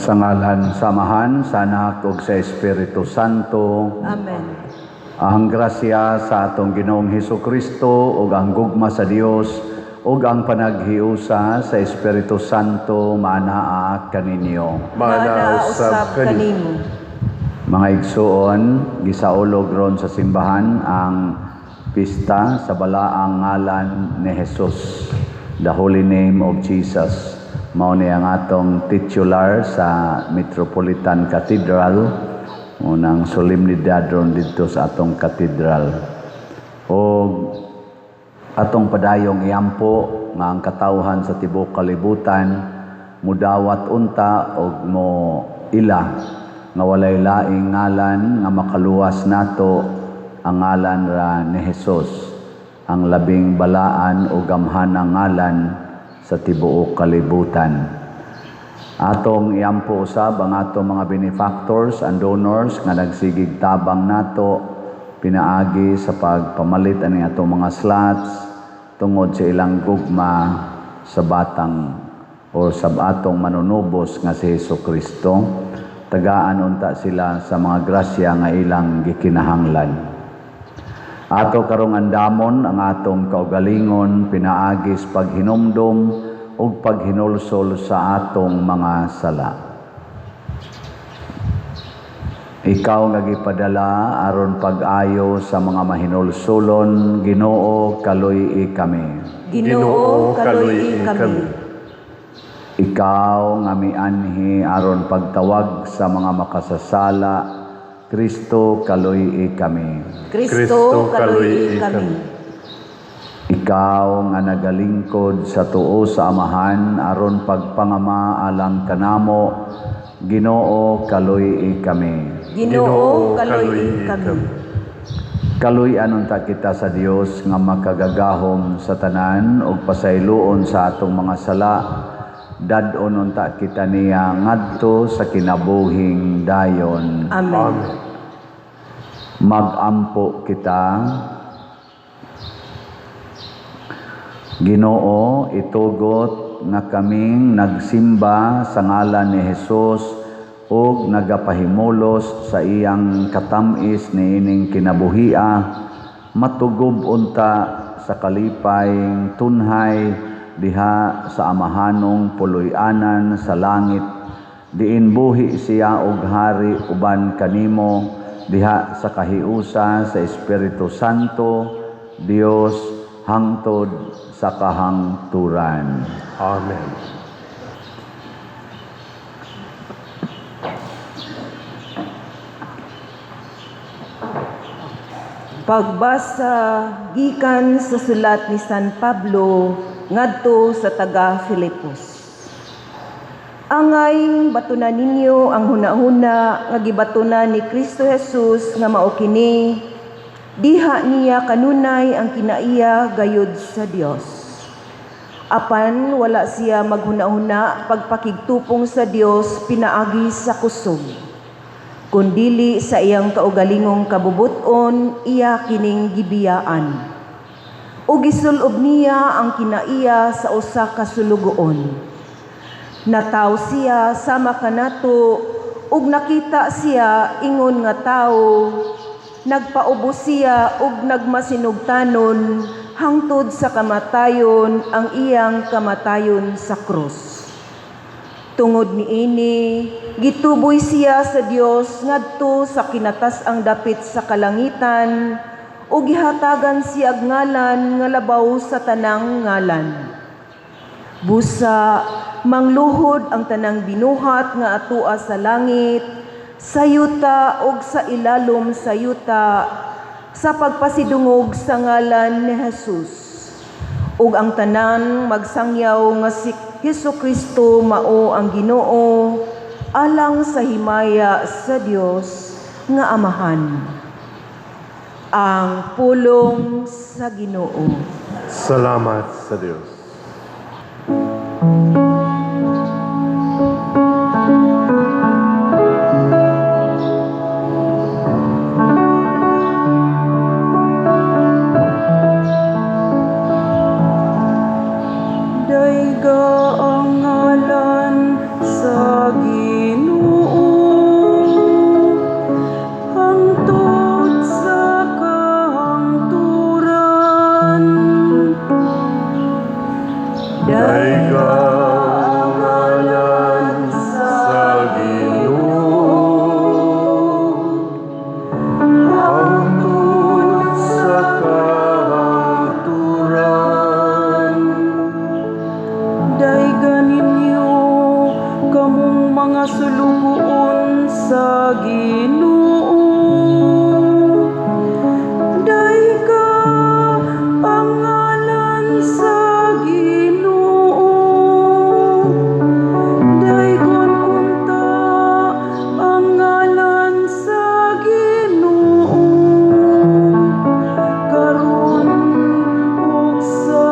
Sa ngalan sa Amahan, sa Anak ug sa Espiritu Santo. Amen. Ang grasya sa atong Ginoong Hesus Kristo ug ang gugma sa Dios ug ang panaghiusa sa Espiritu Santo maanaa kaninyo. Maanaa usab kanimo. Mga igsuon, gisaulog ron sa simbahan ang pista sa balaang ngalan ni Jesus, the Holy Name of Jesus. Mao ni ang atong titular sa Metropolitan Cathedral, unang solemnidad ron didto sa atong cathedral. Og atong padayong iampo nga ang katawhan sa tibuok kalibutan mudawat unta og mo ila nga walay laing ngalan nga makaluwas nato, ang ngalan ra ni Jesus, ang labing balaan o gamhanang ngalan sa tibuok kalibutan. Atong iampo usab ang atong mga benefactors and donors nga nagsigig tabang nato pinaagi sa pagpamalit ani atong mga slots tungod sa ilang gugma sa batang o sa atong manunubos nga si Hesus Kristo. Tagaan unta sila sa mga grasya nga ilang gikinahanglan. Ato karong andamon ang atong kaugalingon pinaagi sa paghinumdom ug paghinulsol sa atong mga sala. Ikaw nga gipadala aron pag-ayo sa mga mahinulsulon, Ginoo, kaluy-i kami. Ginoo, kaluy-i kami. Ikaw nga mianhi aron pagtawag sa mga makasasala, Kristo, kaluy-i kami. Kristo, kaluy-i kami. Ikaw nga nagalingkod sa tuo sa Amahan aron pagpangama alang kanamo, Ginoo, kaluy-i kami. Ginoo, kaluy-i kami. Kaluy-an unta kita sa Dios nga makagagahom sa tanan ug pasayloon sa atong mga sala. Dad-on unta kita niya ngadto sa kinabuhing dayon. Amen. Amen. Magampo kita. Ginoo, itugot nga kaming nagsimba sa ngalan ni Jesus ug nagapahimulos sa iyang katam-is niining kinabuhia, matugob unta sa kalipay tunhay diha sa amahanong puloy-anan sa langit, diin buhi siya og hari uban kanimo diha sa kahiusa sa Espiritu Santo, Dios, hangtod sa kahangturan. Amen. Pagbasa gikan sa sulat ni San Pablo ngadto sa taga Filipos. Angay batunan ninyo ang hunahuna nga gibatunan ni Kristo Jesus nga mao kini, diha niya kanunay ang kinaiya gayud sa Dios. Apan wala siya maghunahuna pagpakigtupong sa Dios pinaagi sa kusog, kundili sa iyang kaugalingong kabubuton iya kining gibiyaan. Ug gisulob niya ang kinaiya sa usa ka sulugoon. Nataw siya sama kanato ug nakita siya ingon nga tawo. Nagpaubos siya ug nagmasinugtanon hangtod sa kamatayon, ang iyang kamatayon sa krus. Tungod niini, gituboy siya sa Dios ngadto sa kinatas-ang dapit sa kalangitan ug gihatagan siya og ngalan nga labaw sa tanang ngalan. Busa mangluhod ang tanang binuhat nga atua sa langit, sa yuta ug sa ilalom sa yuta, sa pagpasidungog sa ngalan ni Jesus. Ug ang tanan magsangyaw nga si Hesus Kristo mao ang Ginoo, alang sa himaya sa Dios nga Amahan. Ang pulong sa Ginoo. Salamat sa Dios. Dayga ang ngalan sa Ginoo. Dayga ang ngalan sa Ginoo, hangtod sa kahangturan. Dayga ninyo kamong mga sulugoon sa Ginoo. Dayga ang ngalan sa Ginoo. Daygon unta ang ngalan sa Ginoo karon ug sa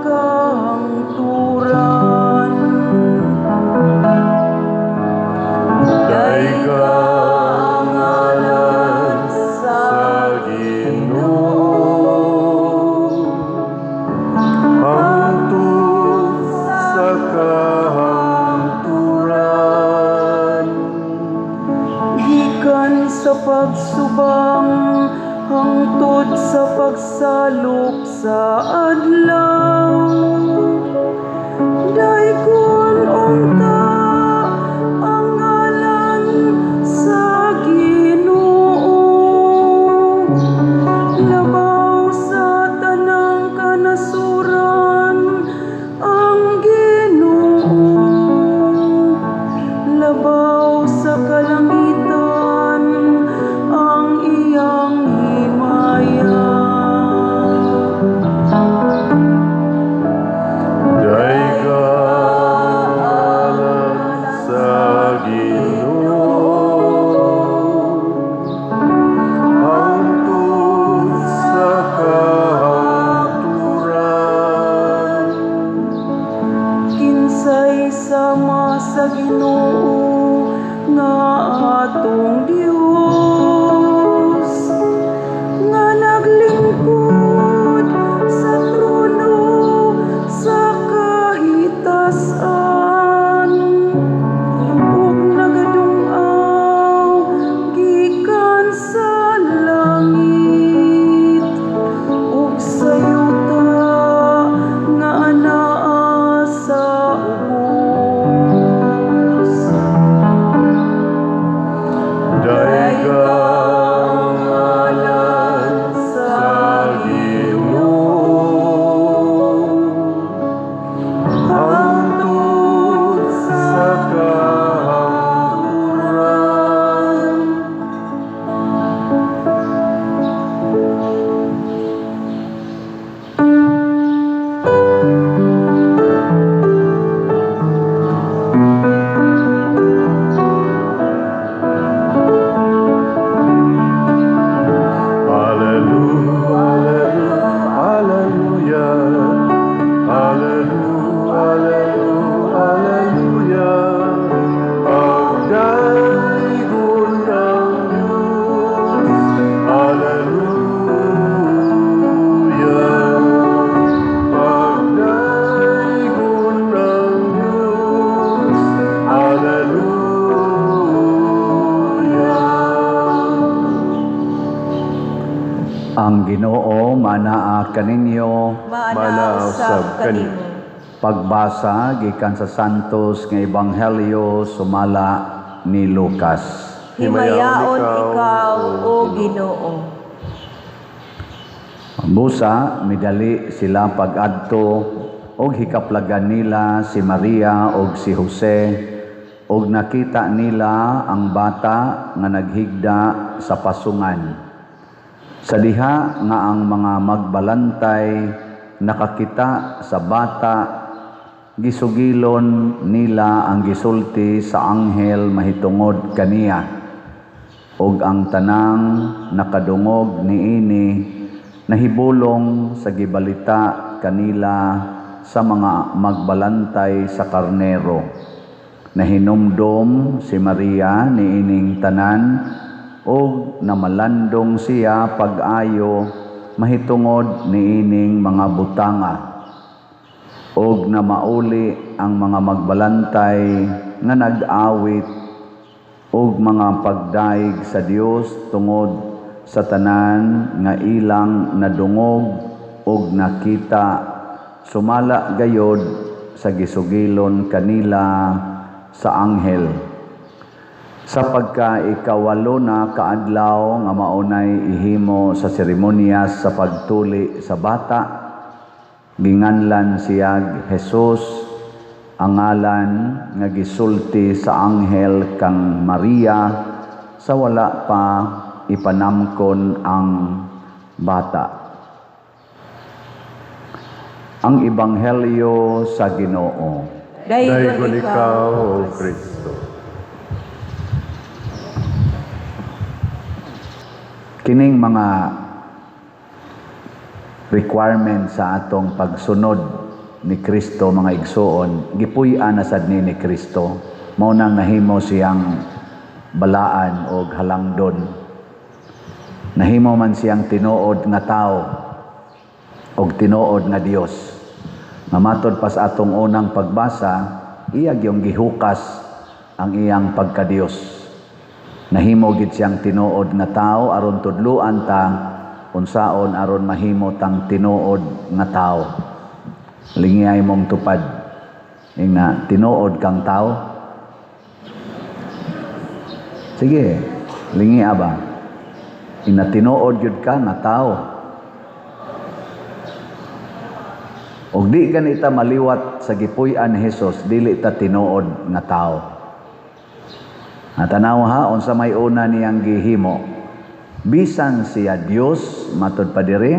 kahangturan. Dayga ang ngalan sa Ginoo, hangtod sa kahangturan. Gikan sa pagsubang hangtod sa pagsalop sa adlaw, daygon unta ang ngalan sa Ginoo. Labaw sa tanang kanasuran ang Ginoo, labaw sa kalangitan ang iyang himaya. Dayga ang ngalan sa Ginoo, hangtod sa kahangturan. Kinsay sama sa Ginoo nga atong Dios, nga naglingkod sa trono sa kahitasan ug nagadung-aw gikan sa langit ug sa yuta nga anaa sa ubos? Dayga ang ngalan sa Ginoo, hangtod sa kahangturan. Hallelujah, hallelujah, hallelujah, hallelujah. Pagdaygon ang Diyos, hallelujah. Pagdaygon ang Diyos, hallelujah. Ang Ginoo manaa kaninyo. Maanaa usab kanimo. Pagbasa gikan sa Santos nga Ebanghelyo sumala ni Lucas. Himayaon ikaw, o Ginoo. Busa midali sila pag-adto og hikaplagan nila si Maria og si Jose og nakita nila ang bata nga naghigda sa pasungan. Sa diha nga ang mga magbalantay nakakita sa bata, gisugilon nila ang gisulti sa anghel mahitungod kaniya. Og ang tanang nakadungog niini nahibulong sa gibalita kanila sa mga magbalantay sa karnero. Nahinumdom si Maria niining tanan ug namalandong siya pag-ayo mahitungod niining mga butanga. Og namauli ang mga magbalantay nga nag-awit og mga pagdayeg sa Dios tungod sa tanan nga ilang nadungog og nakita. sumala gayod sa gisugilon kanila sa anghel. Sa pagka 8 na kaadlaw nga maunay ihimo sa seremonyas sa pagtuli sa bata, ginganlan siyag Jesus, ang ngalan nga gisulti sa anghel kang Maria sa wala pa ipanamkon ang bata. Ang Ebanghelyo sa Ginoo. Daygon ikaw, O Kristo. Kining mga requirement sa atong pagsunod ni Kristo, mga igsoon, gipuy-an na sad ni Kristo. Mao nang nahimo siyang balaan og halangdon. Nahimo man siyang tinuod nga tawo og tinuod nga Dios. Nga matod pa sa atong unang pagbasa, iya gyung gihukas ang iyang pagkadiyos. Nahimo gid siyang tinuod nga tawo aron tudluan ta unsaon aron mahimo tang tinuod nga tawo. Lingiyay mong tupad ingna tinuod kang tawo. Sige, lingi ba? Ingna tinuod gyud ka nga tawo. Og di ganita maliwat sa gipuy-an ni Hesus, dili ta tinuod nga tawo. Tanaw ha, unsa may una niyang gihimo. Bisan siya Dios, matod pa diri,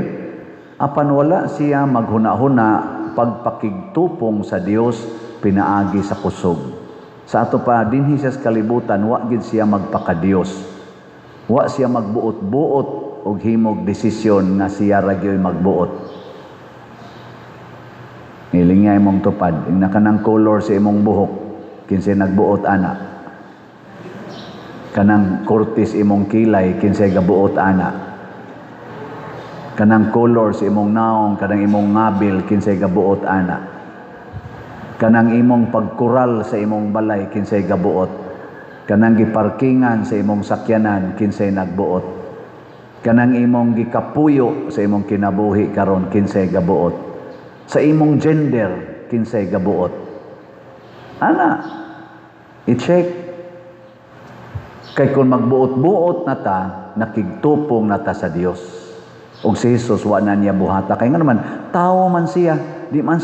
apan wala siya maghuna-huna pagpakigtupong sa Dios pinaagi sa kusog. Sa ato pa dinhi siya sa kalibutan, wa gid siya magpakadiyos. Wa siya magbuot-buot og himog desisyon nga siya ra gyoy magbuot. Nilingay mong tupad, ingna kanang color sa imong buhok, kinsay nagbuot ana. Kanang kurtis imong kilay, kinsay gabuot ana. Kanang color sa imong naong, kanang imong ngabil, kinsay gabuot ana. Kanang imong pagkural sa imong balay, kinsay gabuot. Kanang giparkingan sa imong sakyanan, kinsay nagbuot. Kanang imong gikapuyo sa imong kinabuhi karon, kinsay gabuot. Sa imong gender, kinsay gabuot. Ana, i-check. Kay kung magbuot-buot na ta, nakigtupong na ta sa Dios. Og si Jesus wa na niya buhata. Kay nga naman, tao man siya, di man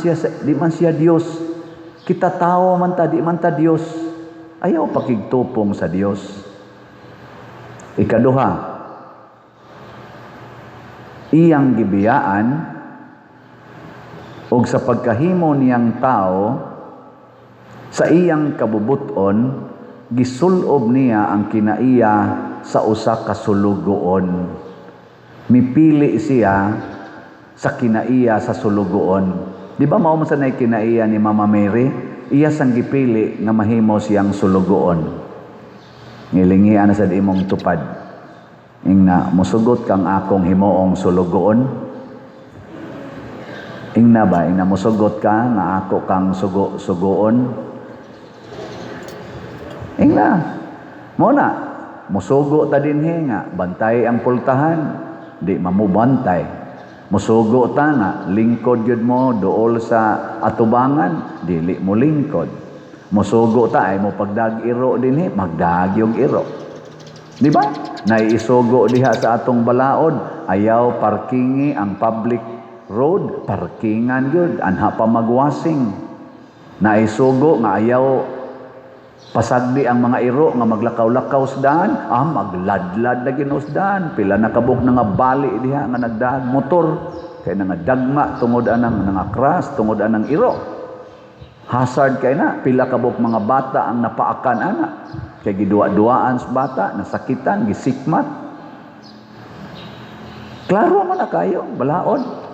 siya Dios. Kita tao man ta, di man ta Dios. Ayaw pakigtupong sa Dios. Ikaduha, iyang gibiyaan og sa pagkahimo niyang tao sa iyang kabubuton, gisulob niya ang kinaiya sa usa ka sulugoon. Mipili siya sa kinaiya sa sulugoon. Di ba mao man sa nay kinaiya ni Mama Mary? Iya sang gipili nga mahimo siyang sulugoon. Ngilingian na sad imong tupad. Ingna musugot kang akong himuong sulugoon. Ingna ba, ingna musugot ka nga ako kang sugoon. Ingna, mo na, musugo ta dinhi nga bantay ang pultahan, di mamubantay. Musugo ta nga lingkod gyud mo duol sa atubangan, dili mo lingkod. Musugo ta ay mo pagdag iro dinhi, magdag yung iro. Di ba? Naiisugo diha sa atong balaod, ayaw parkingi ang public road, parkingan gyud, anha pa magwasing. Naisugo nga ayaw pasagdi ang mga iro nga maglakaw-lakaw sa daan, magladlad na ginuos daan. Pila na kabuk na nga bali diha nga nagdaag motor, kay nga dagma tungod anang nga crash, tungod anang iro. Hazard kay na, pila kabuk mga bata ang napaakan ana. Kay giduwa-duaan sa bata, nasakitan, gisikmat. Klaro man na kayo, balaod.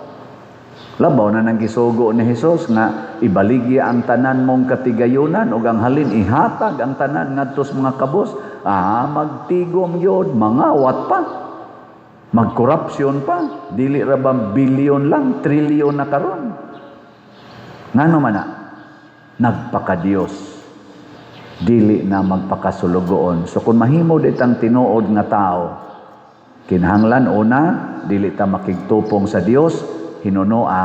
Labaw na nang gisugo ni Hesus nga ibaligya ang tanan mong katigayunan ug ang halin ihatag ang tanan ngadto sa mga kabos. Magtigom yod, mangawat pa. Magkorupsyon pa. Dili ra ba bilyon lang, trilyon na karon. Ngano man na? Nagpakadiyos. Dili na magpakasulugoon. So kung mahimo ditang tinuod nga tao, kinahanglan una, dili ta makigtupong sa Dios, hinunoa,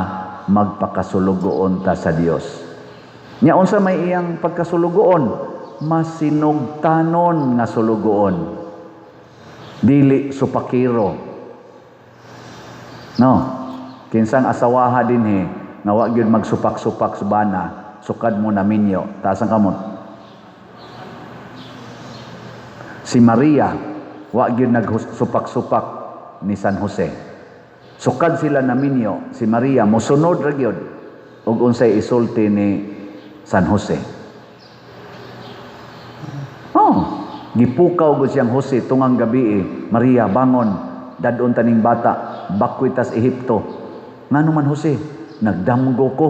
Magpakasulugoon ta sa Dios. Nya unsa may iyang pagkasulugoon? Masinugtanon nga sulugoon. Dili supakiro. No. Kinsang asawaha dinhi nga wa gyud magsupak-supak sa bana, sukad mo na minyo, taas ang kamot. Si Maria wa gyud nagsupak-supak ni San Jose. Sukad sila na minyo, si Maria mosunod ra gyud og unsay isulti ni San Jose. Oh, gipukaw gud siyang Jose tungang gabi eh. Maria, bangon, dadon taning bata, bakwit tas Ehipto. Ngano man, Jose? Nagdamgo ko,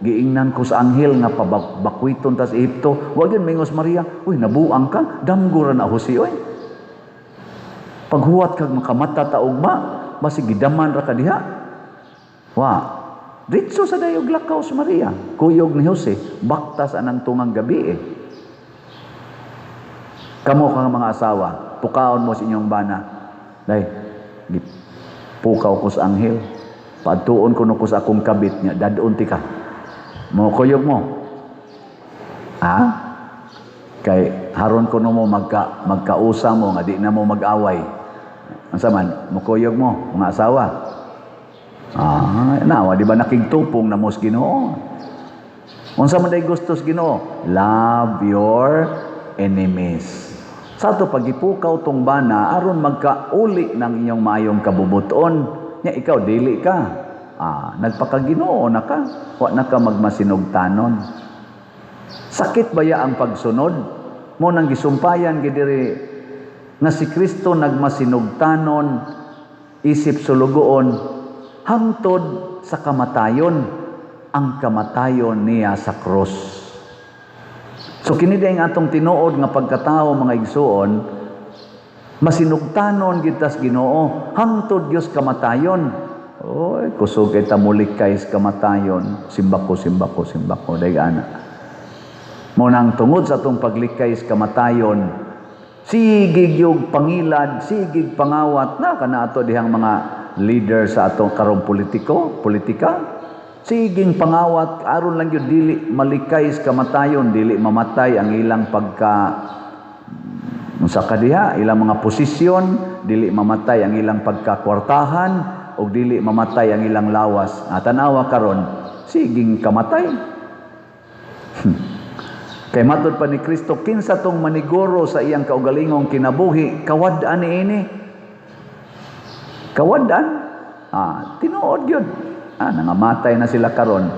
giingnan ko sa anghel nga pabakwiton tas Ehipto. Wa gyud mingos Maria, uy, nabuang ka, damgo ra na, Jose, oy. Paghuwat kag makamata ta ugma, basig gidaman ra ka diha. Wa, diretso sa dayog lakaw si Maria. Kuyog ni Jose, baktas anang tungang gabi eh. Kamo ka mga asawa, pukaon mo sa inyong bana. Day, pukaw ko sa anghel. Padtuon ko no ko sa akong kabit niya, dadon ti ka. Mo kuyog mo. Ha? Kay haron ko no mo magkausa mo nga di na mo mag-away. Unsa man, mukuyog mo mga asawa. Ah, nawa di ba nakigtupong na mo sa Ginoo? Unsa man day gusto sa Ginoo? Love your enemies. Sa ato pagipukaw tong bana aron magkauli ng inyong maayong kabubuton. Nya ikaw dili ka. Ah, nagpakaginoo na ka. Wa na ka magmasinugtanon. Sakit baya ang pagsunod? Mo nang gisumpayan gidiri nga si Kristo nagmasinugtanon isip sulugoon hangtod sa kamatayon, ang kamatayon niya sa krus. So kini day ang atong tinuod nga pagkatao, mga igsuon, masinugtanon gid tas Ginoo hangtod Dios kamatayon. Oy, kusog kay ta mulikay sa kamatayon. Simbako, simbako, simbako, day ana. Mo nang tungod sa atong paglikay sa kamatayon, sigig yung pangilad, sigig pangawat na kana ato dihang mga leader sa atong karong politiko, politika. Siging pangawat aron lang gyud dili malikay sa kamatayon, dili mamatay ang ilang pagka unsa ka diha, ilang mga posisyon, dili mamatay ang ilang pagkakwartahan, ug dili mamatay ang ilang lawas. Ah, tanawa karon, siging kamatay. Kay matod pa ni Kristo, kinsa tong maniguro sa iyang kaugalingong kinabuhi, kawad-an niini. Kawad-an? Ah, tinuod yun. Ah, nangamatay na sila karon.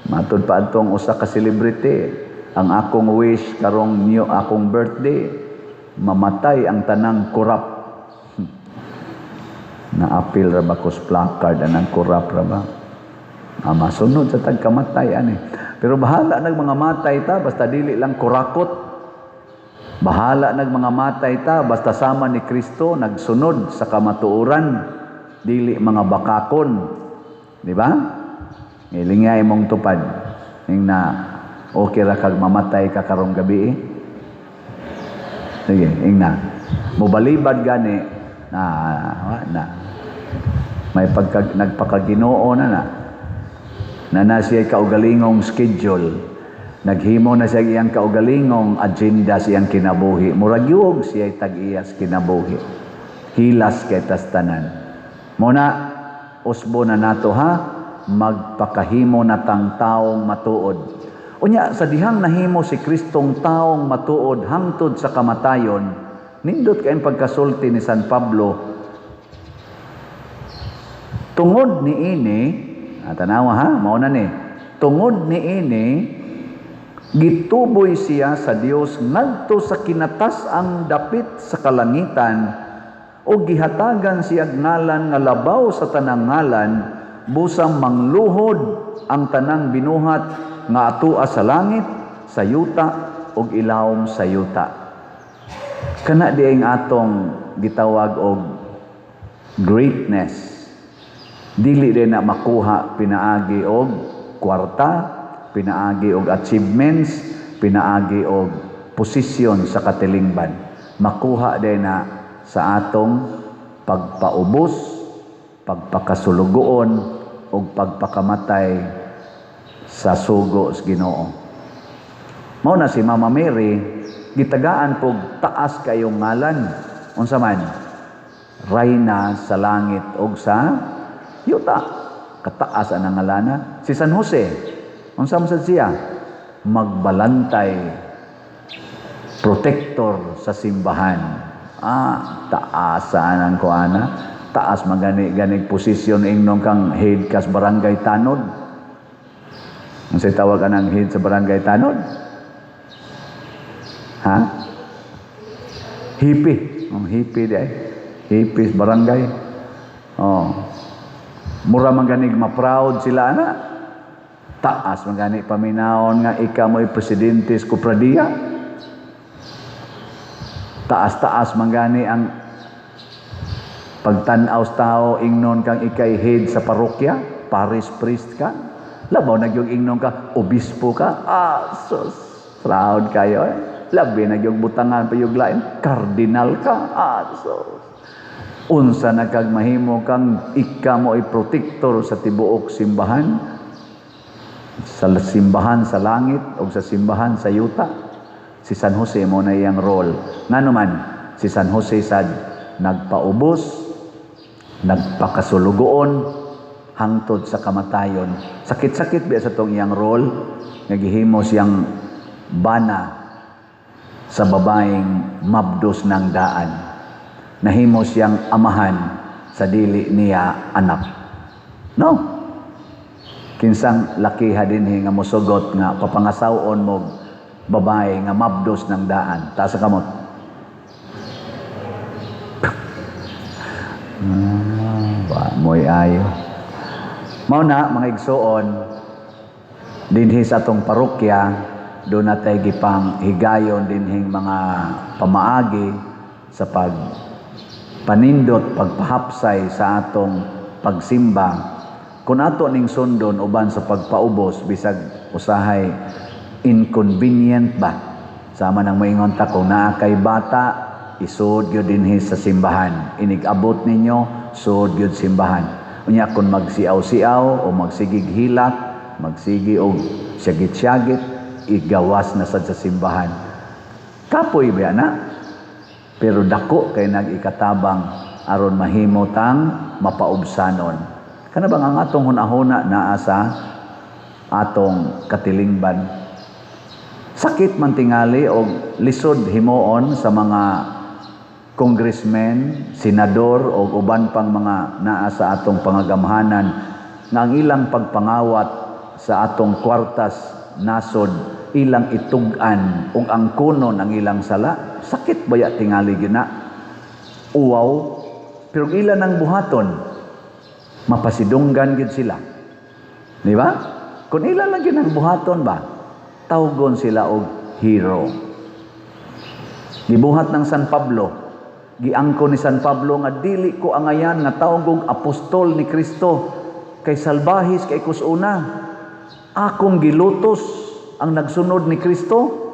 Matod pa atong usa ka celebrity, ang akong wish karong new akong birthday, mamatay ang tanang korap. Naapil ra ba kos placard anang korap ra ba? Ah, masunod sa tagkamatay ani. Pero bahala nag mga matay ta basta dili lang kurakot. Bahala nag mga matay ta basta sama ni Kristo nagsunod sa kamatuoran, dili mga bakakon. Di ba? Ngilingay mong tupad. Ing na okay ra kag mamatay ka karong gabi eh. Sige, ing na. Mobalibad gani na wa na. May pagka, nagpakaginoo na na. Na na siya kaugalingong schedule. Naghimo na siya iyang kaugalingong agenda sa iyang kinabuhi. Murag yuog siya tag-iyas kinabuhi. Hilas kay tas tanan. Muna, usbo na nato ha, magpakahimo na tang taong matuod. Unya, sa dihang nahimo si Kristong taong matuod hangtod sa kamatayon, nindot kayong pagkasulti ni San Pablo, tungod ni ini, tanawa ha, mao na ni, tungod ni ini, gituboy siya sa Dios ngadto sa kinatas-ang dapit sa kalangitan, o gihatagan siya ngalan nga labaw sa tanang ngalan, busang mangluhod ang tanang binuhat nga atua sa langit, sa yuta, ug ilawom sa yuta. Kana di ang atong gitawag og greatness. Dili din na makuha pinaagi og kwarta, pinaagi og achievements, pinaagi og posisyon sa katilingban. Makuha din na sa atong pagpaubos, pagpakasulugoon ug pagpakamatay sa sugo sa Ginoo. Mao na si Mama Mary gitagaan pog taas kayong ngalan. Unsa man? Rayna sa langit ug sa yuta. Kataas ang ngalana. Si San Jose, unsa man sad siya? Magbalantay, protector sa simbahan. Taas ang kuana. Taas magani ganig posisyon ingnon kang head kas barangay tanod. Unsay tawag anang head sa barangay tanod? Ha? Hipi. Oh, hipi di ay. Hipi sa barangay. Oh. Mura man ganig ma-proud sila ana. Taas man gani paminawon nga ikaw mo'y presidente sa kopradiya. Taas-taas man gani ang pagtan-aw sa tao ingnon kang ikay head sa parokya, parish priest ka. Labaw na gyud ingnon ka, obispo ka. Sus, proud kayo eh. Labi na gyud butangan pa yung lain, kardinal ka. Sus. Unsa na kag mahimo kang ika mo ay protector sa tibuok simbahan, sa simbahan sa langit o sa simbahan sa yuta. Si San Jose mo na iyang role. Ngano man, si San Jose sad nagpaubos, nagpakasulugoon hangtod sa kamatayon. Sakit-sakit biya sa tong iyang role, nagihimo siyang bana sa babaeng mabdos ng daan. Nahimo siyang amahan sa dili niya anak. No? Kinsang lakiha dinhi nga mosugot nga papangasaw-on mo babae nga mabdos ng daan. Taas sa kamot. Ba, mo'y ayo. Mao na, mga igsoon, dinhi sa atong parokya, doon natay gipang higayon dinhing mga pamaagi sa pagpanindot, pagpahapsay sa atong pagsimba. Kung ato ning sundon uban sa pagpaubos, bisag usahay inconvenient ba? Sama nang moingon ta, kung naa kay bata, isod gyud dinhi sa simbahan. Inig-abot ninyo, sud gyud simbahan. Unya kung magsiaw-siaw o magsigig hilak, magsigi og syagit-syagit, igawas na sad sa simbahan. Kapoy ba na? Pero dako kay nag-ikatabang aron mahimo tang mapaubsanon. Kana bang ang atong hunahuna naa sa atong katilingban? Sakit man tingali og lisod himuon sa mga congressmen, senador o uban pang mga naa sa atong pangagamhanan nga ang ilang pagpangawat sa atong kwartas nasod ilang itug-an ug ang kunon ang ilang sala. Sakit baya tingali gina? Uwaw, pero ilan ang buhaton, mapasidunggan gid sila. Di ba? Kung ilan lang gyud ang buhaton ba, tawgon sila og hero. Gibuhat ng San Pablo, giangko ni San Pablo nga dili ko angayan nga tawgong apostol ni Kristo kay salbahis kay kusuna. Akong gilutos ang nagsunod ni Kristo.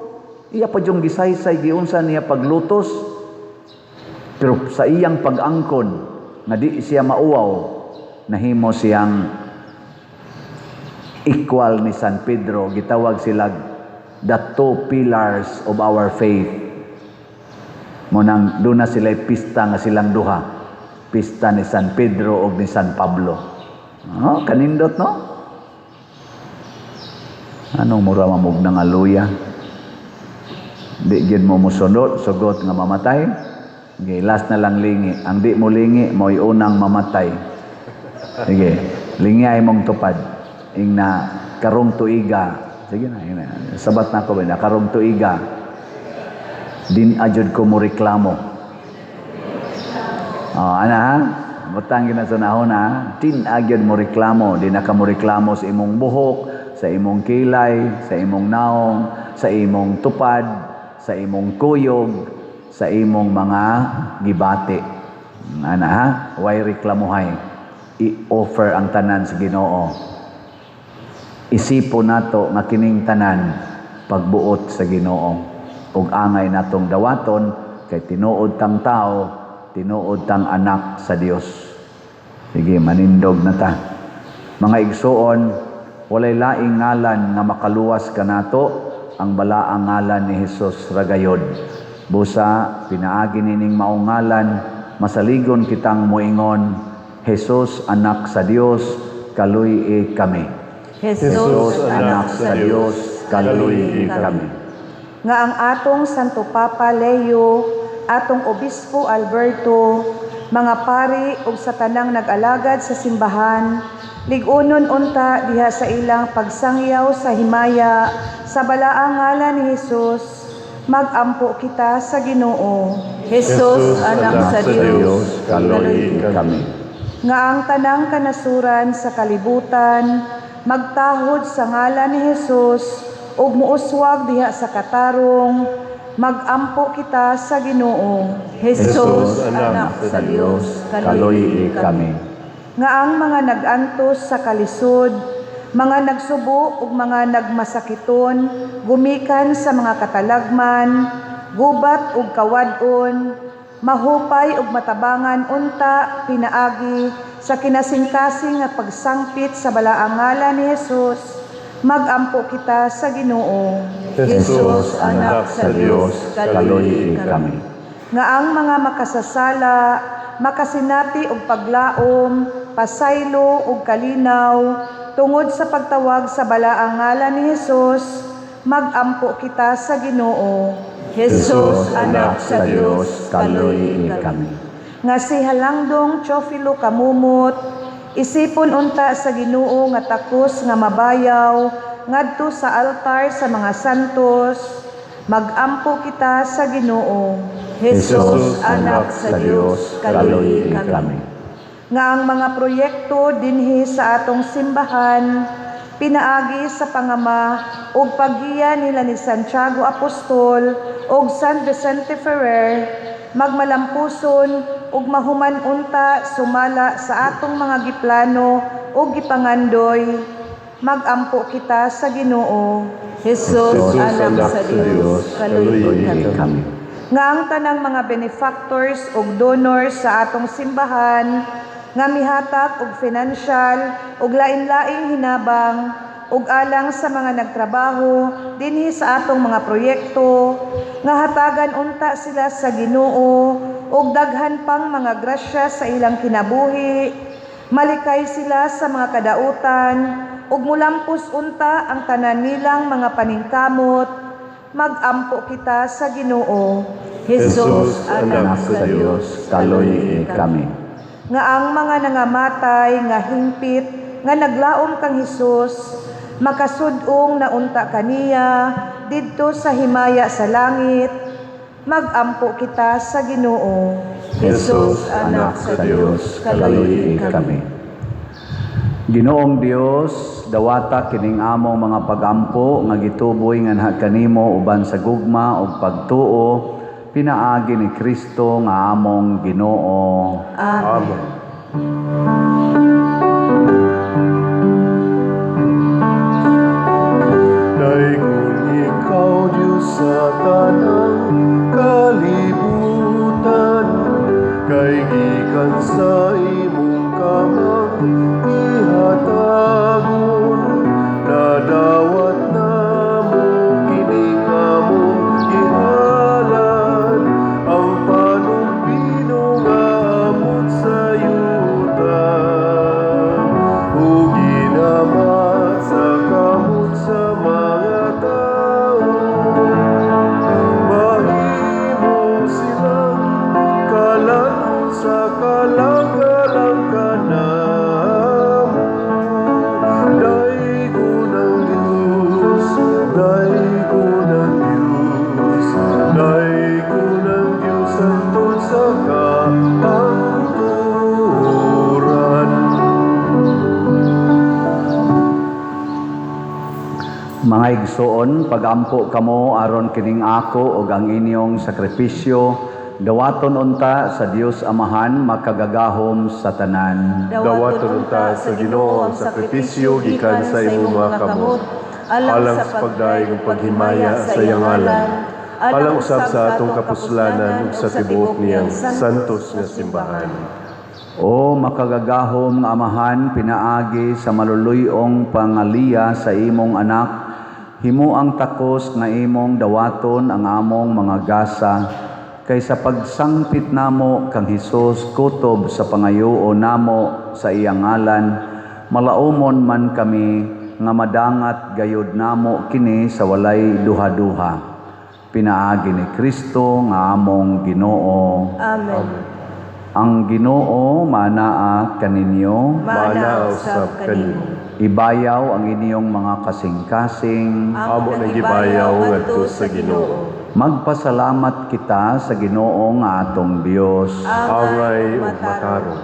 Iya pa yung gisaysay giunsa niya paglutos. Pero sa iyang pag-angkon nga di siya mauwaw, nahimo siyang equal ni San Pedro. Gitawag sila the two pillars of our faith. Munang doon na sila pista nga silang duha. Pista ni San Pedro o ni San Pablo. Oh, kanindot, no? Anong mura mamog ng aluya? Di gyud mo musunod, sugot nga mamatay. Sige, last na lang lingi. Ang di mo lingi, mo'y unang mamatay. Sige, lingi ay mong tupad. Ing na karong tuiga. Sige na, ing na. Sabat na ko ba na karong tuiga. Din ajud ko mo reklamo. Oh, ana ha? Butang gina sa nahon ha. Din agyud mo reklamo. Di na ka mo reklamo sa imong buhok, sa imong kilay, sa imong naong, sa imong tupad, sa imong kuyog, sa imong mga gibati. Ana ha? Way reklamohay. I-offer ang tanan sa Ginoo. Isipo nato nga kining tanan pagbuot sa Ginoo. Ug angay natong dawaton kay tinuod tang tao, tinuod tang anak sa Dios. Sige, manindog na ta. Mga igsoon, walay laing ngalan nga makaluwas kanato, ang balaang ngalan ni Hesus ra gayod. Busa pinaagi nining maong ngalan, masaligon kitang moingon, "Jesus, anak sa Dios, kaluy-i kami." Jesus, anak sa Dios, kaluy-i kami. Nga ang atong Santo Papa Leo, atong Obispo Alberto, mga pari ug sa tanang nag-alagad sa simbahan, lig-unon unta diha sa ilang pagsangyaw sa himaya sa balaang ngalan ni Hesus, magampo kita sa Ginoo. Jesus, anak sa Dios, kaluy-i kami. Nga ang tanang kanasuran sa kalibutan magtahod sa ngalan ni Hesus ug muuswag diha sa katarong, magampo kita sa Ginoo. Jesus, anak sa Dios, kaluy-i kami. Nga ang mga nag-antos sa kalisod, mga nagsubo ug mga nagmasakiton gumikan sa mga katalagman, gubat ug kawad-on, mahupay ug matabangan unta pinaagi sa kinasingkasing nga pagsangpit sa balaang ngalan ni Hesus, magampo kita sa Ginoo. Jesus, anak sa Dios, kaluy-i kami. Nga ang mga makasasala makasinati og paglaom, pasaylo ug kalinaw tungod sa pagtawag sa balaang ngalan ni Hesus, magampo kita sa Ginoo. Jesus, anak sa Dios, kaluy-i kami. Nga si Halangdong Teofilo Camomot isipon unta sa Ginoo nga takos nga mabayaw ngadto sa altar sa mga santos, magampo kita sa Ginoo. Jesus, anak sa Dios, kaluy-i kami. Nga ang mga proyekto dinhi sa atong simbahan pinaagi sa pangama ug paggiya nila ni Santiago Apostol ug San Vicente Ferrer magmalampuson ug mahuman unta sumala sa atong mga giplano ug gipangandoy, magampo kita sa Ginoo. Jesus, anak sa Dios, kaluy-i kami. Nga ang tanang mga benefactors ug donors sa atong simbahan nga mihatag og financial ug lain-laing hinabang ug alang sa mga nagtrabaho dinhi sa atong mga proyekto, nga hatagan unta sila sa Ginoo og daghan pang mga grasya sa ilang kinabuhi, malikay sila sa mga kadautan ug mulampos unta ang tanan nilang mga paningkamot, magampo kita sa Ginoo. Jesus, anak sa Dios, kaluy-i kami. Nga ang mga nangamatay nga hingpit nga naglaom kang Hesus makasud-ong na unta kaniya didto sa himaya sa langit, magampo kita sa Ginoo. Jesus, anak sa Dios, kaluy-i kami. Ginoong Dios, dawata kining among mga pagampo nga gituboy nganha kanimo uban sa gugma ug pagtuo pinaagi ni Kristo nga among Ginoo. Amen. Amen. Daygon ikaw, Diyos, sa tanang kalibutan, kay gikan sa imong kamang gihatagon, nadawat namo kining among gihalad, ang panong-bino nga amot sa yuta, ug ginama sa kamot sa mga tao. Mahimo silang kalan-on sa kalanggalang kanamo. Daygon ang Diyos, daygon ang Diyos, daygon ang Diyos hangtod sa kahangturan. Mga igsoon, pagampo kamo aron kining ako ug ang inyong sakripisyo dawaton unta sa Dios Amahan makagagahom sa tanan. Dawaton unta sa Ginoo ang sakripisyo gikan sa imong mga kamot, alang sa pagdayeg ug paghimaya sa iyang ngalan, alang usab sa atong kapuslanan ug sa tibuok niyang santos nga simbahan. O makagagahom nga Amahan, pinaagi sa maluluy-ong pangaliya sa imong anak, himuang takos nga imong dawaton ang among mga gasa, kay sa pagsangpit namo kang Hesus kutob sa pangayoon namo sa iyang ngalan, malaumon man kami nga madangat gayod namo kini sa walay duha-duha. Pinaagi ni Kristo nga among Ginoo. Amen. Ang Ginoo manaa kaninyo. Maanaa usab kanimo. Ibayaw ang inyong mga kasing-kasing. Amo nang gibayaw ngadto sa Ginoo. Magpasalamat kita sa Ginoo nga atong Dios. Angay ug matarong.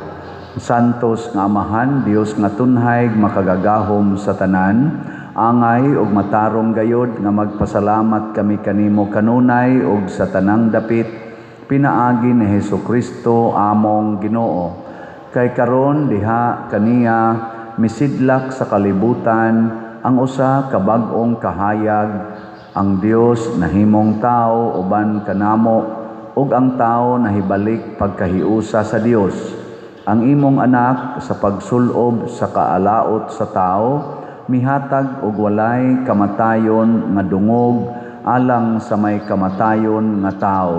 Santos nga Amahan, Dios nga tunhay, makagagahom sa tanan, angay ug matarong gayod nga magpasalamat kami kanimo kanunay ug sa tanang dapit, pinaagi ni Hesukristo among Ginoo. Kay karon diha kaniya misidlak sa kalibutan ang usa ka bag-ong kahayag, ang Dios nahimong tao uban kanamo ug ang tao nahibalik pagkahiusa sa Dios. Ang imong anak sa pagsulob sa kaalaot sa tao mihatag og walay kamatayon nga dungog alang sa may kamatayon nga tao.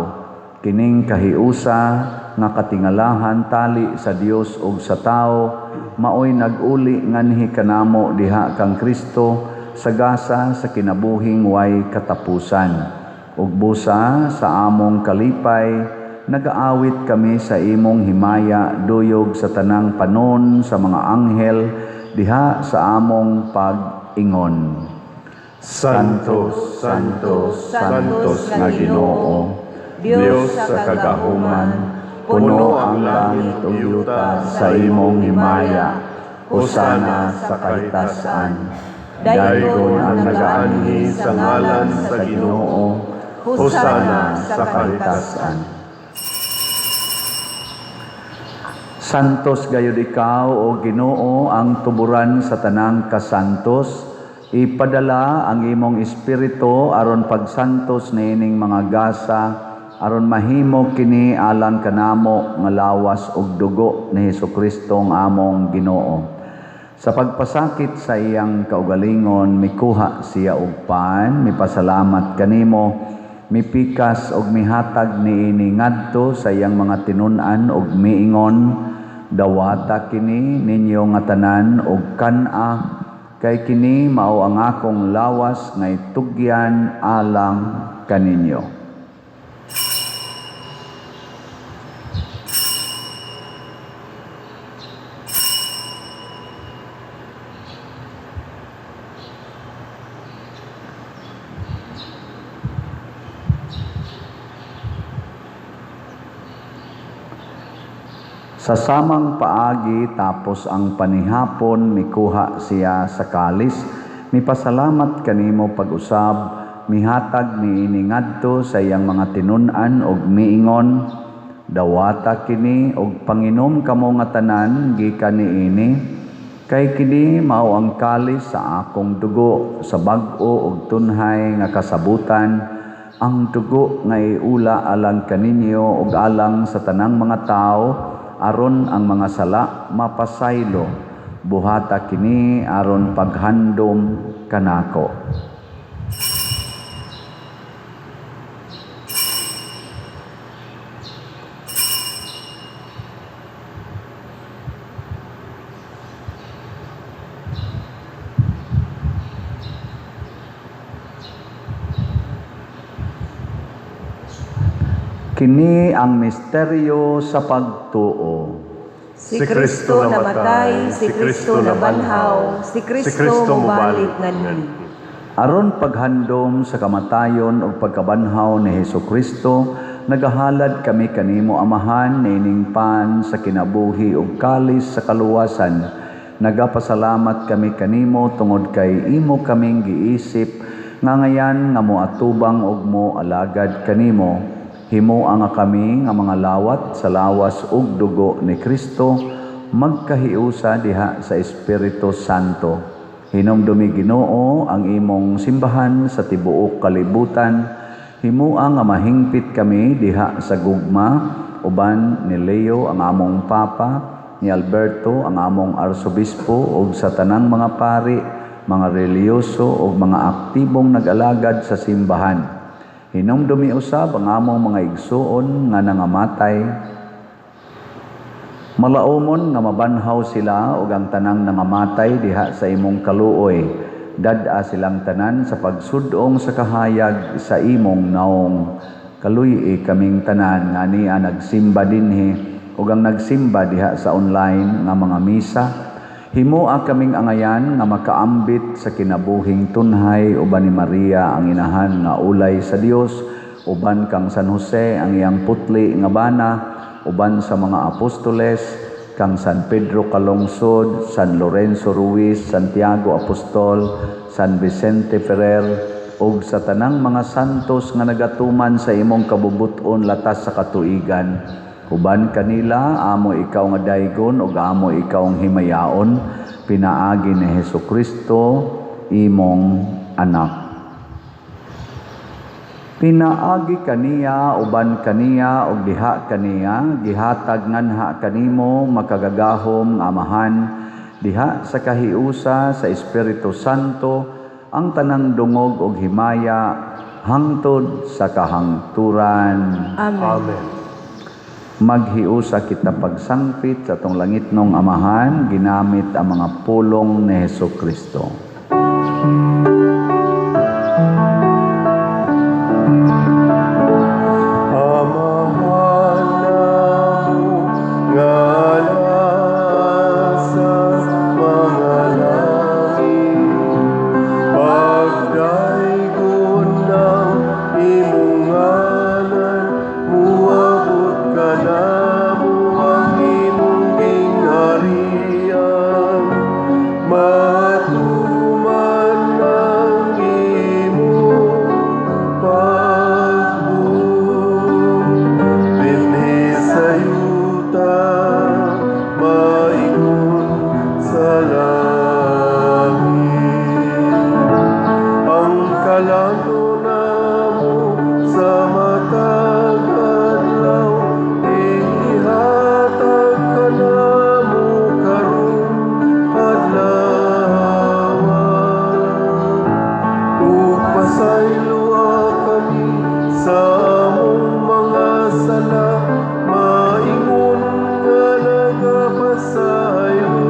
Kining kahiusa nga katingalahan tali sa Dios ug sa tao maoy nag-uli nganhi kanamo diha kang Kristo sa gasa sa kinabuhing way katapusan. Ug busa sa among kalipay nagaawit kami sa imong himaya duyog sa tanang panon sa mga anghel diha sa among pag-ingon. Santo, Santo, Santos nga Ginoo, Dios sa kagahuman, puno ang langit ug yuta sa imong himaya. Hosana sa kahitasan. Daygon ang nagaanhi sa ngalan sa Ginoo. Hosana sa kahitasan. Santos gayud ikaw o Ginoo, ang tuburan sa tanang kasantos. Ipadala ang imong espiritu aron pagsantos niining mga gasa, aron mahimo kini alang kanamo nga lawas ug dugo ni Hesukristo ang among Ginoo. Sa pagpasakit sa iyang kaugalingon, mikuha siya og pan, mipasalamat kanimo, mipikas og mihatag niini ngadto sa iyang mga tinun-an og miingon, dawata kini ninyo nga tanan og kan-a, kay kini mao ang akong lawas nga itugyan alang kaninyo. Sa samang paagi tapos ang panihapon, mikuha siya sa kalis, mipasalamat kanimo pag-usab, mihatag niini ngadto sa iyang mga tinun-an og miingon, dawata kini og panginom kamo nga tanan gikan niini, kay kini mao ang kalis sa akong dugo sa bag-o og tunhay nga kasabutan, ang dugo nga iula alang kaninyo ug alang sa tanang mga tawo, aron ang mga sala mapasaylo. Buhata kini aron paghandom kanako. Kini ang misteryo sa pagtuo. Si Kristo namatay, si Kristo nabanhaw, si Kristo mobalik nganhi. Aron paghandom sa kamatayon ug pagkabanhaw ni Hesukristo, nagahalad kami kanimo Amahan niining pan sa kinabuhi ug kalis sa kaluwasan. Nagapasalamat kami kanimo tungod kay imo kaming giisip nga ngayan nga moatubang ug moalagad kanimo. Himoa nga kami nga mga lawat sa lawas ug dugo ni Kristo, magkahiusa diha sa Espiritu Santo. Hinumdumi Ginoo ang imong simbahan sa tibuok kalibutan. Himoa nga mahingpit kami diha sa gugma uban ni Leo ang among Papa ni Alberto ang among arsobispo ug sa tanang mga pari, mga relihiyoso ug mga aktibong nag-alagad sa simbahan. Hinumdumi usab ang among mga igsuon nga nangamatay. Malaumon nga mabanhaw sila ug ang tanang nangamatay diha sa imong kaluoy. Dad-a silang tanan sa pagsud-ong sa kahayag sa imong naong. Kaluy-i kaming tanan nga ania nagsimba dinhi ug ang nagsimba diha sa online nga mga misa. Himoa kaming angayan nga makaambit sa kinabuhing tunhay uban ni Maria ang inahan nga ulay sa Dios, uban kang San Jose ang iyang putli nga bana, uban sa mga apostoles, kang San Pedro Calungsod, San Lorenzo Ruiz, Santiago Apostol, San Vicente Ferrer, ug sa tanang mga santos nga nagatuman sa imong kabubut-on latas sa katuigan. Uban kanila, amo ikaw nga daygon ug amo ikaw ang himayaon, pinaagi ni Hesus Kristo, imong anak. Pinaagi kaniya, uban kaniya, ug diha kaniya, gihatag nganha kanimo makagagahom nga Amahan, diha sa kahiusa sa Espiritu Santo, ang tanang dungog ug himaya hangtod sa kahangturan. Amen. Amen. Maghiusa kita pagsangpit sa atong langitnong Amahan, ginamit ang mga pulong ni Hesus Kristo. Amahan namo nga naa sa mga langit, pagdaygon ang imong ngalan, muabot kanamo ang imong gingharian, matuman ang imong pagbuot dinhi sa yuta maingon sa langit. Ang kalan-on namo sa matag adlaw ihatag kanamo karong adlaw. Ug pasayloa kami sa among mga sala, maingon nga nagapasaylo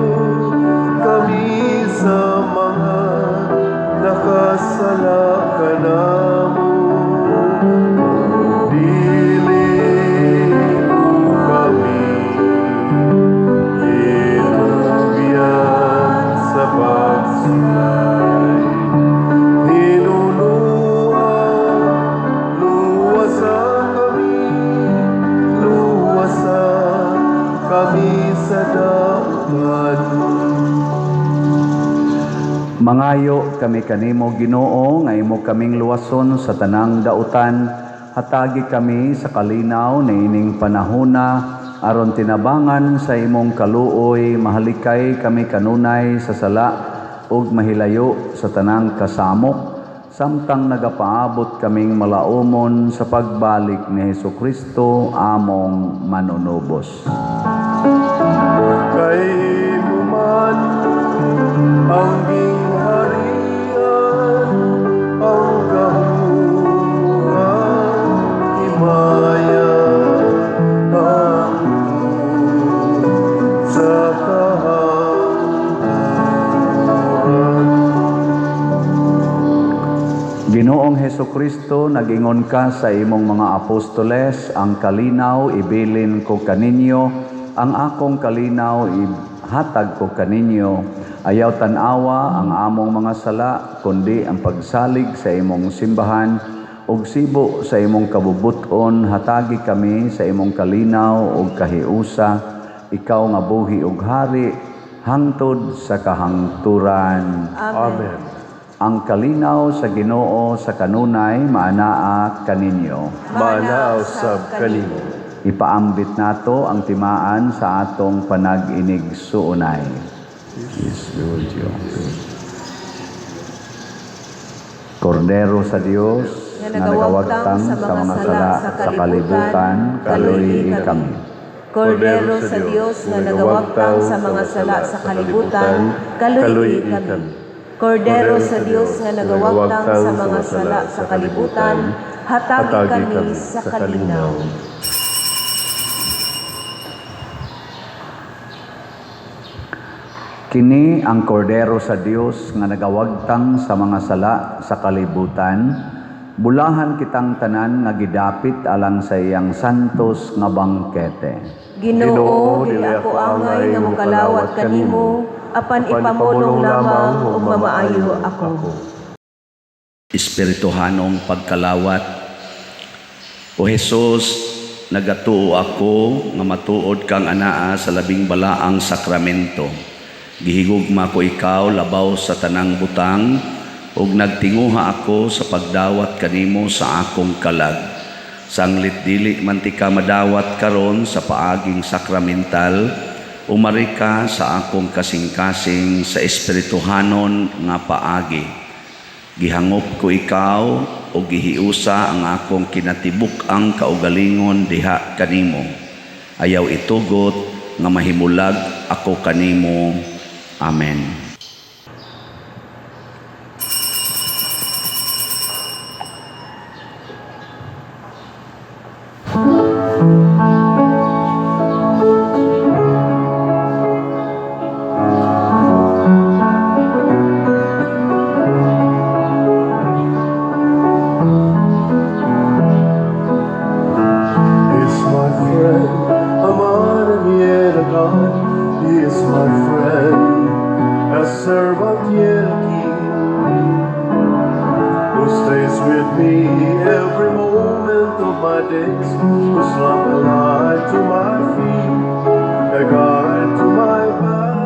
kami sa mga nakasala kanamo. Dili mo kami itugyan sa pagsulay. Hinunua, luwasa kami, luwasa kami sa dautan. Mangayo kami kanimo, Ginoo, nga imo kaming luwason sa tanang dautan. Hatagi kami sa kalinaw niining panahona aron tinabangan sa imong kaluoy mahalikay kami kanunay sa sala ug mahilayo sa tanang kasamok samtang nagapaabot kaming malaumon sa pagbalik ni Hesus Kristo among manunubos. Kay imo man ang gingharian, ang gahom, ang himaya, hangtod sa kahangturan. Ginoong Heso Kristo, nagingon ka sa imong mga apostoles, "Ang kalinaw ibilin ko kaninyo, ang akong kalinaw ihatag ko kaninyo. Ayaw tan-awa ang among mga sala, kundi ang pagsalig sa imong simbahan, ug sibo sa imong kabubuton, hatagi kami sa imong kalinaw ug kahiusa, ikaw nga buhi ug hari hangtod sa kahangturan." Amen. Ang kalinaw sa Ginoo sa kanunay maanaa kaninyo. Maanaa usab kanimo. Ipaambit nato ang timaan sa atong panag-inigsuonay. Peace be with you. Kordero sa Dios nga nga nagawagtang sa mga sala sa kalibutan, kaluy-i kami. Kordero sa Dios nga nagawagtang sa mga sala sa kalibutan, kaluy kami. Kordero sa Dios nga nagawagtang sa mga sala sa kalibutan, hatagi kami sa kalinaw. Kini ang kordero sa Dios nga nagawagtang sa mga sala sa kalibutan. Bulahan kitang tanan nga gidapit alang sa iyang santos nga bangkete. Ginoo, dili ako angay nga mokalawat kanimo, apan ipamulong lamang ug mamaayo ako. Espirituhanong pagkalawat. O Hesus, nagatuo ako nga matuod kang anaa sa labing balaang sakramento. Gihigugma ko ikaw labaw sa tanang butang ug nagtinguha ako sa pagdawat kanimo sa akong kalag. Sanglit dili man tika madawat karon sa paaging sakramental, umari ka sa akong kasing-kasing sa espirituhanon nga paagi. Gihangop ko ikaw o gihiusa ang akong kinatibuk-ang kaugalingon diha kanimo. Ayaw itugot nga mahimulag ako kanimo. Amen. Is my friend, a man and yet a God. He is my friend, a servant yet a king, who stays with me every moment of my days, whose lamp a light to my feet, a guide to my path.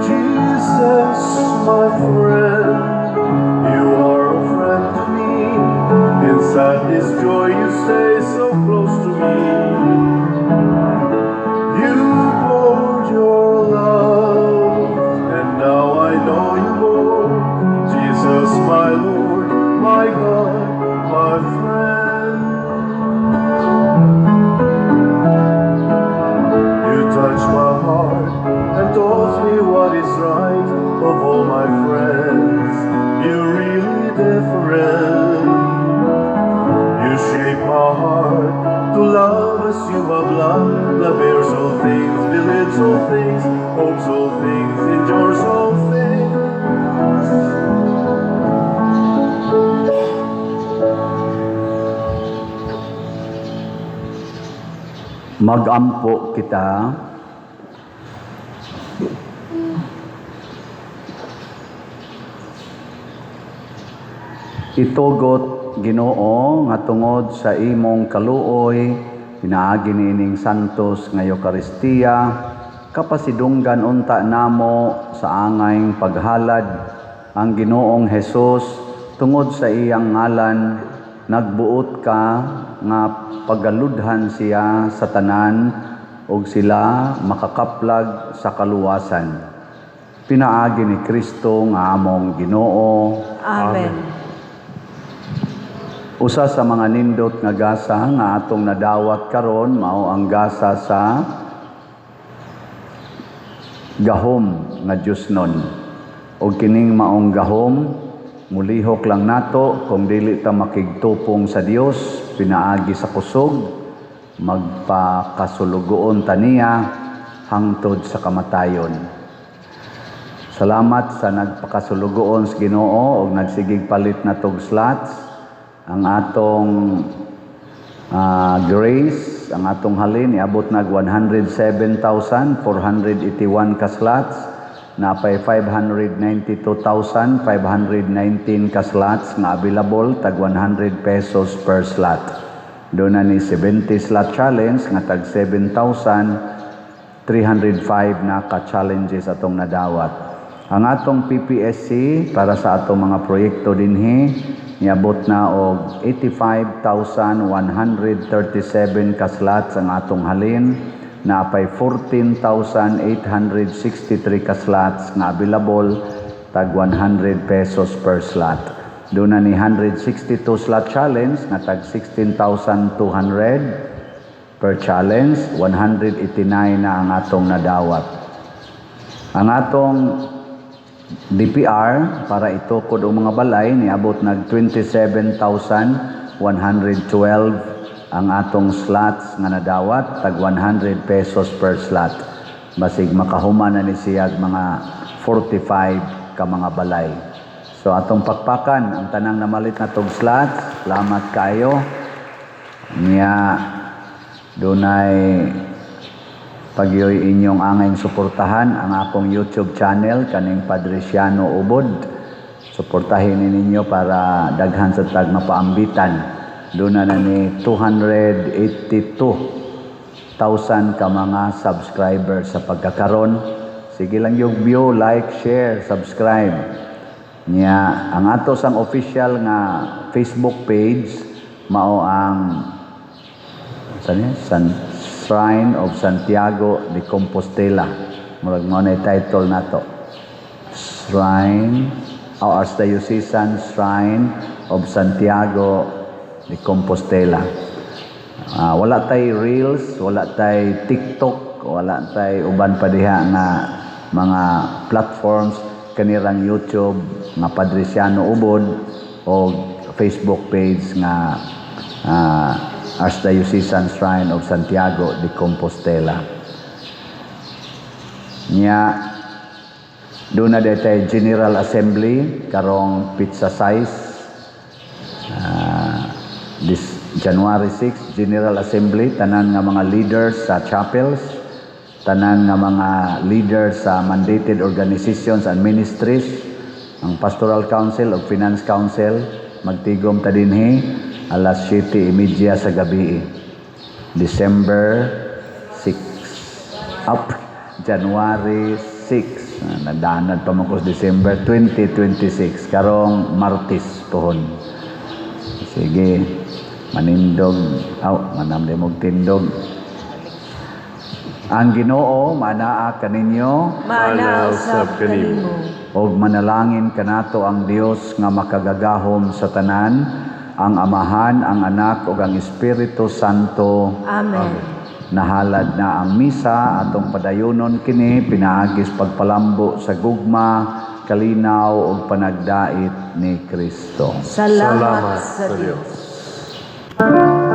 Jesus, my friend, you are a friend to me. In sadness, joy, you stay so close to me. You poured your love, and now I know you more. Jesus, my Lord, my God, my friend. You touched my heart and taught me what is right. Of all my friends, you're really different. You shape my heart to love as you have loved. Love bears all things, believes all things, hopes all things, endures all things. Magampo kita. Itugot, Ginoo, nga tungod sa imong kaluoy pinaagi niining santos nga Eukaristiya, kapasidunggan unta namo sa angayng paghalad ang Ginoong Hesus. Tungod sa iyang ngalan nagbuot ka nga pagaludhan siya sa tanan ug sila makakaplag sa kaluwasan, pinaagi ni Kristo nga among Ginoo. Amen. Usa sa mga nindot nga gasa nga atong nadawat karon mao ang gasa sa gahom nga Diosnon. Og kining maong gahom mulihok lang nato kung dili ta makigtupong sa Dios pinaagi sa kusog, magpakasulugoon ta niya hangtod sa kamatayon. Salamat sa nagpakasulugoon sa Ginoo og nagsigig palit na tog slots. Ang atong grace, ang atong halin iabot nag 107,481 ka slots, napay 592,519 ka slots nga available tag 100 pesos per slot. Doon na ni 70 slot challenge nga tag 7,305 na ka challenges atong nadawat. Ang atong PPSC para sa atong mga proyekto dinhi niabot na og 85,137 ka slots ang atong halin, napay 14,863 ka slots nga available tag 100 pesos per slot. Doon na ni 162 slot challenge nga tag 16,200. Per challenge, 189 na ang atong nadawat. Ang atong DPR para itukod ang mga balay niabot nag 27,112 ang atong slots nga nadawat, tag 100 pesos per slot. Basig makahuman na ni siyag mga 45 ka mga balay. So atong pakpakan ang tanang namalit na tog slots. Salamat kayo. Niya dunay pagyoy inyong angayng suportahan ang akong YouTube channel, kaning Padriciano Ubod. Suportahin ninyo para daghan sa tag mapaambitan. Doon na ni 282,000 ka mga subscribers sa pagkakaron. Sige lang yung view, like, share, subscribe. Niya, ang ato sang official nga Facebook page mao ang saan yan? Shrine of Santiago de Compostela. Murag mao na title nato. Shrine o Archdiocesan Shrine of Santiago de Compostela. Wala tay Reels, wala tay TikTok, wala tay uban pa diha nga mga platforms, kanirang YouTube nga Padriciano Ubod o Facebook page nga Archdiocesan Shrine of Santiago de Compostela. Nya doon na tay General Assembly karong petsa 6, this January 6, General Assembly, tanan nga mga leaders sa chapels, tanan nga mga leaders sa mandated organizations and ministries, ang Pastoral Council o Finance Council, magtigom ta dinhi alas 7:30 sa gabi. December 6. Up January 6. Nadanad pa man ko sa December 2026 karong Martes pohon. Sige, manindog. Aw, manam di mog tindog. Ang Ginoo manaa kaninyo. Maanaa usab kanimo. Og manalangin kanato ang Dios nga makagagahom sa tanan, ang Amahan, ang Anak ug ang Espiritu Santo. Amen. Nahalad na ang misa, atong padayunon kini pinaagis pagpalambo sa gugma, kalinaw ug panagdait ni Kristo. Salamat sa Dios. Diyos.